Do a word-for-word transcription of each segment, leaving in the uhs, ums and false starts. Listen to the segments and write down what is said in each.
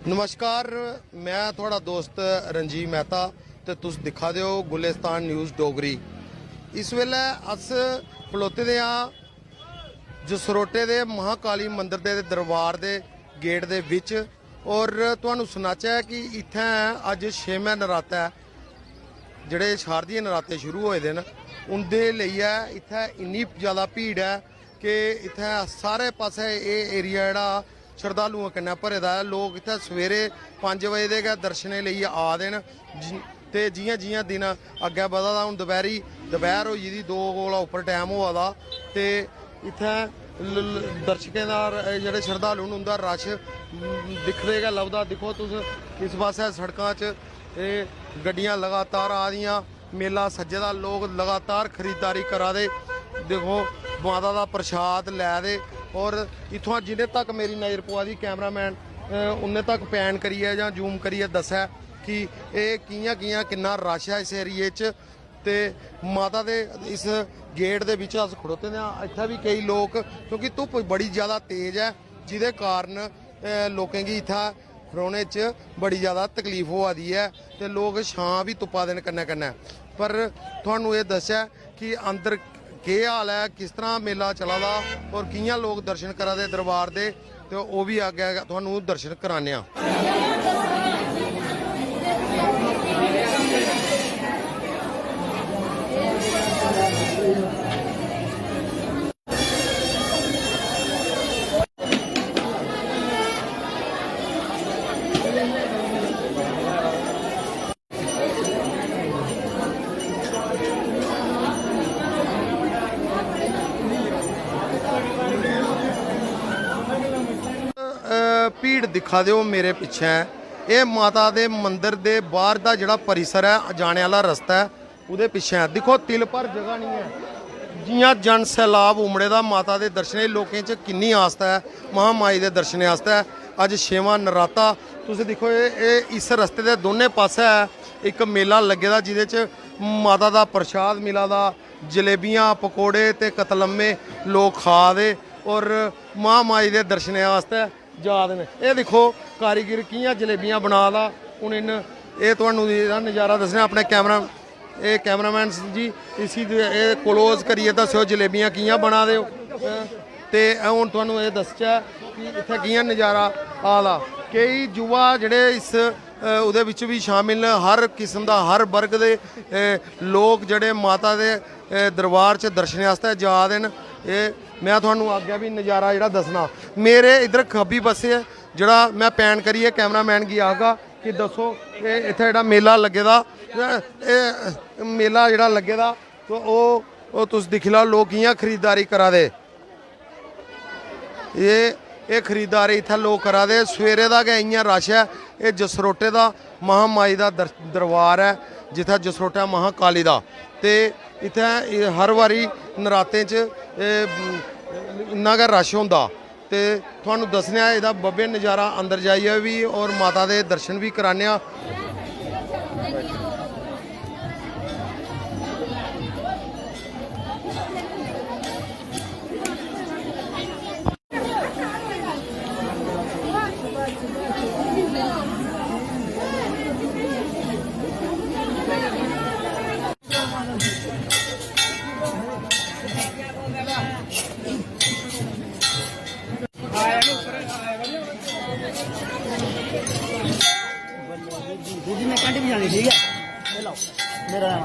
नमस्कार, मैं थुआढ़ा दोस्त रंजीव मेहता ते तुस दिक्खा दे ओ गुलिस्तान न्यूज़ डोगरी। इस बेल्लै अस खलोते दे आं जसरोटे दे महाकाली मंदर दे दरबार दे गेट दे बिच। और तुहानू सनाचै कि इत्थै अज्ज छेमें नरातै जेह्ड़े शारदीय नराते शुरू होए दे न, उं'दे लेइयै इत्थै इन्नी जैदा भीड़ ऐ कि इत्थै सारे पासै एह् एरिया जेह्ड़ा शरधालुएं कन्नै भरे दा ऐ। लोक इत्थै सवेरे पंज बजे दे गै दर्शनें लेइयै आ दे न। जि-, ते जि'यां जि'यां दिन अग्गें बधा दा, हून दपैह्री, दपैह्र होई गेदी, दो कोला उप्पर टैम होआ दा, ते इत्थै ल-, ल-, दर्शकें दा र-, जेह्ड़े शरधालु न, उं'दा रश, म, दिखदे गै लभदा। दिक्खो तुस, इस पासै सड़कां च एह् गड्डियां लगातार आ दियां, मेला सज्जे दा, लोक लगातार खरीददारी करा दे। दिक्खो, माता दा प्रसाद लै दे, और इत्थुआं जिन्ने तक मेरी नज़र पवा दी, कैमरामैन, अ, उन्ने तक पैन करियै जां जूम करियै दस्सै कि एह् कि'यां कि'यां, किन्ना रश ऐ इस एरिये च। ते माता दे इस गेट दे बिच अस खड़ोते दे आं। इत्थै बी केई लोक, क्योंकि धुप्प बड़ी ज़्यादा तेज ऐ, जिदे कारण, अ, लोकें गी इत्थै रौह्ने च बड़ी ज़्यादा तकलीफ होआ दी ऐ ते लोक छां बी तुप्पा दे न कन्नै कन्नै। पर थुहानू एह् दस्सै कि अंदर केह् हाल ऐ, किस तरह मेला चला दा और कि'यां लोक दर्शन करा दे दरबार दे, ते ओह् बी अग्गें गै थुहानू दर्शन कराने आं। अ, भीड़ दिक्खा दे ओ मेरे पिच्छें, एह् माता दे मंदर दे बाह्र दा जेह्ड़ा परिसर ऐ, जाने आह्ला रस्ता ऐ, ओह्दे पिच्छें दिक्खो, तिल भर जगह निं ऐ। जि'यां जन सैलाब उमड़े दा माता दे दर्शनें, लोकें च किन्नी आस्था ऐ महामाई दे दर्शनें आस्तै। अज्ज छेमां नराता, तुस दिक्खो, एह्, एह् इस रस्ते दे दोनें पासै इक मेला लग्गे दा, जि'दे च माता दा प्रसाद मिला दा, जलेबियां, पकौड़े ते कतलम्मे लोक खा दे और महामाई दे दर्शनें आस्तै जा दे न। एह् दिक्खो, कारीगर कि'यां जलेबियां बना दा। हून इन, एह् तुहानू एह्दा नज़ारा दस्सने अपने कैमरा, एह् कैमरामैन जी, इसी ते एह् क्लोज करियै दस्सेओ, जलेबियां कि'यां बना दे ओ। ते हून तुहानू एह् दस्सचै कि इत्थै कि'यां नज़ारा आ दा। केई युवा जेह्ड़े इस, अ, ओह्दे बिच बी शामिल न, हर किस्म दा, हर वर्ग दे, अ, लोक जेह्ड़े माता दे, अ, दरबार च दर्शनें आस्तै जा दे न। एह् में थुहानू अग्गें बी नज़ारा जेह्ड़ा दस्सना। मेरे इद्धर खब्बी पासै जेह्ड़ा में पैन करियै कैमरामैन गी आखगा कि दस्सो, एह् इत्थै जेह्ड़ा मेला लग्गे दा, एह्, एह् मेला जेह्ड़ा लग्गे दा, तो ओह्, ओह् तुस दिक्खी लैओ, लोक कि'यां खरीददारी करा दे। एह्, एह् खरीददारी इत्थै लोक करा दे। सवेरे दा गै इ'यां रश ऐ। एह् जसरोटे दा महामाई दा दर-, दरबार ऐ, जित्थै जसरोटा महाकाली दा। ते इत्थै एह् हर बारी नरातें च एह् इन्ना गै रश होंदा। ते थुहानू दस्सने आं एह्दा भव्य नज़ारा अंदर जाइयै बी और माता दे दर्शन बी कराने आं। दीदी ने कंट भी जानी, ठीक है, ले लो, मेरा है।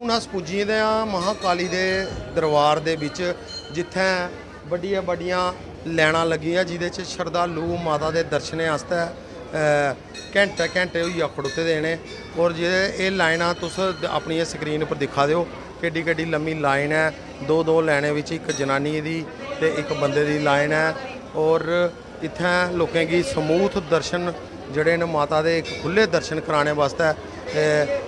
हून अस पुज्जी गेदे आं महाकाली दे दरबार दे बिच, जित्थै बड्डियां बड्डियां लाइनां लग्गियां, जिदे च शरधालु माता दे दर्शनें आस्तै, अ, घैंटे घैंटे होइयै खड़ोते दे न। और जे एह् लाइनां तुस अपनी स्क्रीन पर दिक्खा दे ओ, केड्डी केड्डी लम्मी लाइन ऐ, दो दो लाइनें बिच इक जनानी दी ते इक बंदे दी लाइन ऐ। और इत्थें लोकें गी स्मूथ दर्शन जेह्ड़े न माता दे, इक खु'ल्ले दर्शन कराने बास्तै, ए,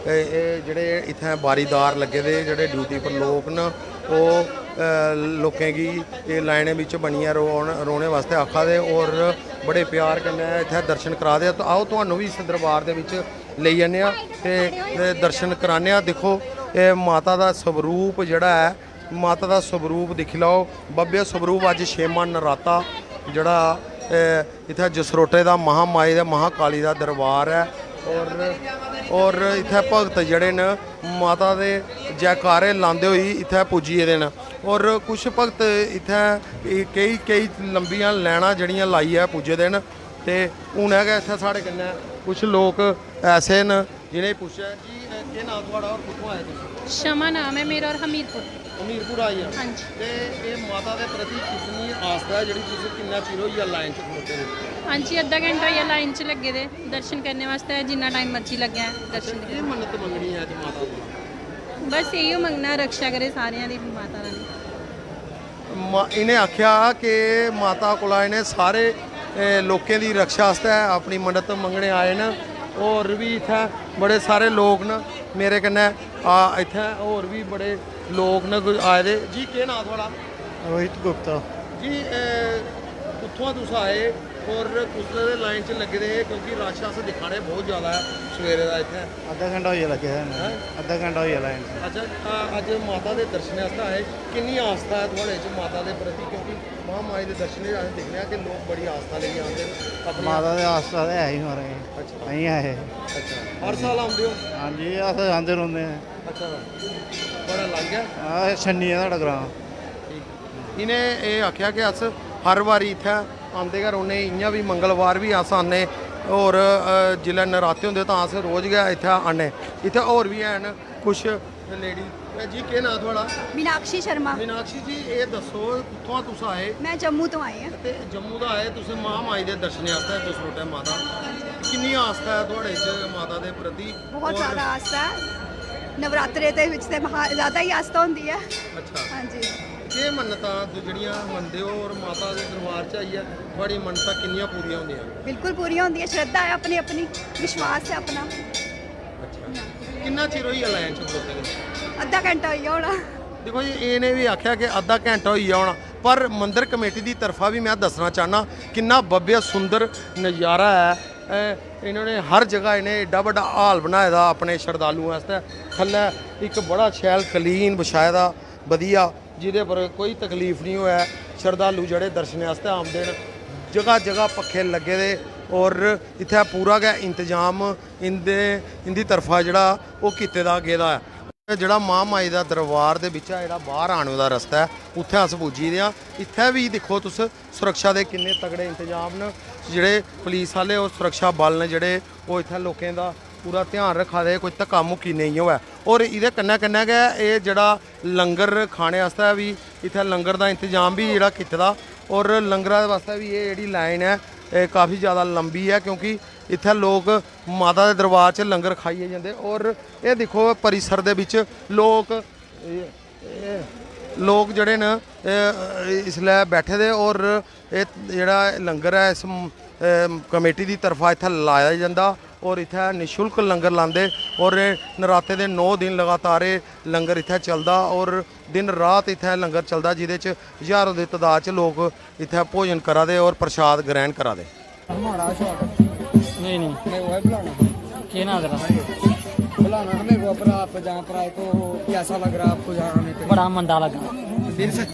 ए, एह् जेह्ड़े इत्थें बारीदार लग्गे दे, जेह्ड़े ड्यूटी पर लोक न, ओह्, अ, लोकें गी एह् लाइनें बिच्च बनियै रौह्न-, रौह्ने बास्तै आखा दे और बड़े प्यार कन्नै इत्थें दर्शन करा दे। तो आओ, तुहानू बी इस दरबार दे बिच्च लेई जन्ने आं ते, ते दर्शन कराने आं। दिक्खो, एह् माता दा स्वरूप जेह्ड़ा ऐ, माता दा स्वरूप दिक्खी लैओ, भव्य स्वरूप। अज्ज छेमां नराता जेह्ड़ा, ए, इत्थै जसरोटे दा महामाई दा, महाकाली दा दरबार ऐ। और, और इत्थै भगत जेह्ड़े न, माता दे जयकारे लांदे होई इत्थै पुज्जी गेदे न। और कुछ भगत इत्थै केई, केई लंबियां लाइनां जेह्ड़ियां लाइयै पुज्जे दे न। ते हूनै गै इत्थै साढ़े कन्नै कुछ लोक ऐसे न जि'नेंगी पुच्छेआ जी, अ, केह् नांऽ थुआढ़ा और कुत्थुआं आए तुस? शमा नाम ऐ मेरा और हमीरपुर। हमीरपुर आई आ। हां जी। ते एह् माता दे प्रति कितनी आस्था ऐ जेह्ड़ी तुस किन्ना चिर होई गेआ लाइन च खड़ोते दे? हां जी, अद्धा घैंटा होई गेआ लाइन च लग्गे दे दर्शन करने वास्तै, जिन्ना टाइम मर्जी लग्गै दर्शन अच्छा, केह् मन्नत मंगनी ऐ अज्ज माता कोला? बस इ'यो मंगना, रक्षा करे सारेआं दी माता रानी। मा-, इ'नें आखेआ कि माता कोला इ'नें सारे, ए, लोकें दी रक्षा आस्तै अपनी मन्नत मंगने आए न। होर बी इत्थै बड़े सारे लोक न मेरे कन्नै, आ, इत्थै होर बी बड़े लोक न आए दे। जी, केह् नांऽ थुआढ़ा? रोहित गुप्ता। जी, ए, कुत्थुआं तुस आए और कुसलै दे लाइन च लग्गे दे हे? क्योंकि रश अस दिक्खा ने बहुत ज्यादा ऐ सवेरे दा इत्थै। अद्धा घैंटा होई गेआ लग्गे दे न। हैं? अद्धा घैंटा होई गेआ लाइन च। अच्छा, अ, अज्ज माता दे दर्शनें आस्तै आए, किन्नी आस्था ऐ थुआढ़े च माता दे प्रति? क्योंकि महामाई दे दर्शनें च अस दिक्खने आं कि लोक बड़ी आस्था लेइयै आंदे न अपनी। माता दे आस्था ते है ही, महाराज। अच्छा। ताइयें आए। अच्छा, हर साल आंदे ओ? हां जी, अस आंदे रौंह्दे आं। अच्छा, बड़ा अलग ऐ। हां, छन्नी ऐ साढ़ा ग्रांऽ। ठीक। इ'नें एह् आखेआ कि अस हर बारी इत्थै आंदे गै रौह्ने, इ'यां बी मंगलवार बी अस आन्ने, होर, अ, जिसलै नराते होंदे तां अस रोज गै इत्थै आन्ने। इत्थै होर बी हैन कुछ लेडी। जी, केह् नांऽ थुआढ़ा? मीनाक्षी शर्मा। मीनाक्षी जी, एह् दस्सो, कुत्थुआं तुस आए? मैं जम्मू तो आई आं। ते जम्मू दा आए तुस महामाई दे दर्शनें आस्तै जसरोटै माता, किन्नी आस्था ऐ थुआढ़े च माता दे प्रति? बहुत और ज्यादा आस्था ऐ। नवरात्रे दे विच ते महा-, ज्यादा ही आस्था होंदी ऐ। अच्छा। हां जी। केह् मन्नतां तुस जेह्ड़ियां मनदे ओ और माता दे दरबार च आइयै थुआढ़ी मन्नतां किन्नियां पूरियां होंदियां? बिल्कुल पूरियां होंदियां, श्रद्धा ऐ अपनी अपनी, विश्वास ऐ अपना। अच्छा। किन्ना चिर होई गेआ लाइन च खड़ोते दे? अद्धा घैंटा होई गेआ होना। दिक्खो जी, इ'नें बी आखेआ कि अद्धा घैंटा होई गेआ होना, पर मंदर कमेटी दी तरफा बी में दस्सना चाह्न्नां किन्ना भव्य सुंदर नज़ारा ऐ। ए, इन्होंने हर जगह इ'नें एड्डा बड्डा हाल बनाए दा अपने शरधालुएं आस्तै। थल्लै इक बड़ा शैल कलीन बछाए दा, बधिया, जेह्दे पर कोई तकलीफ निं होऐ। शरधालु जेह्ड़े दर्शनें आस्तै औंदे न, जगह जगह पक्खे लग्गे दे और इत्थै पूरा गै इंतजाम इं'दे, इं'दी तरफा जेह्ड़ा ओह् कीते दा गेदा ऐ। जेह्ड़ा महामाई दा दरबार दे बिच्चा जेह्ड़ा बाह्र आने दा रस्ता ऐ, उत्थै अस पुज्जी गेदे आं। इत्थै बी दिक्खो तुस, सुरक्षा दे किन्ने तगड़े इंतजाम न। जेह्ड़े पुलिस आह्ले और सुरक्षा बल न जेह्ड़े, ओह् इत्थै लोकें दा पूरा ध्यान रक्खा दे, कोई धक्का मुक्की नेईं होऐ। और एह्दे कन्नै कन्नै गै एह् जेह्ड़ा लंगर खाने आस्तै बी इत्थै लंगर दा इंतजाम बी जेह्ड़ा कीते दा, और लंगरा दे आस्तै बी एह् जेह्ड़ी लाइन ऐ, एह् काफी ज्यादा लंबी ऐ, क्योंकि इत्थै लोक माता दे दरबार च लंगर खाइयै जंदे। और एह् दिक्खो, परिसर दे बिच लोक, एह्, एह् लोक जेह्ड़े न, एह् इसलै बैठे दे, और एह् जेह्ड़ा लंगर ऐ, इस, एह् कमेटी दी तरफा इत्थै लाया जंदा और इत्थै निशुल्क लंगर लांदे और एह् नराते दे नौ दिन लगातार एह् लंगर इत्थै चलदा और दिन रात इत्थै लंगर चलदा, जेह्दे च ज्हारों दी तदाद च लोक इत्थै भोजन करा दे और प्रसाद ग्रहण करा दे। हमारा शॉट। नहीं, नहीं। मैं वो है बुलाना। केह् नांऽ तेरा? बुलाना ना मेरे को, पर आप जहाँ पर आए तो कैसा लग रहा है आपको यहाँ आने पे? बड़ा मंदा लगा। दिल से।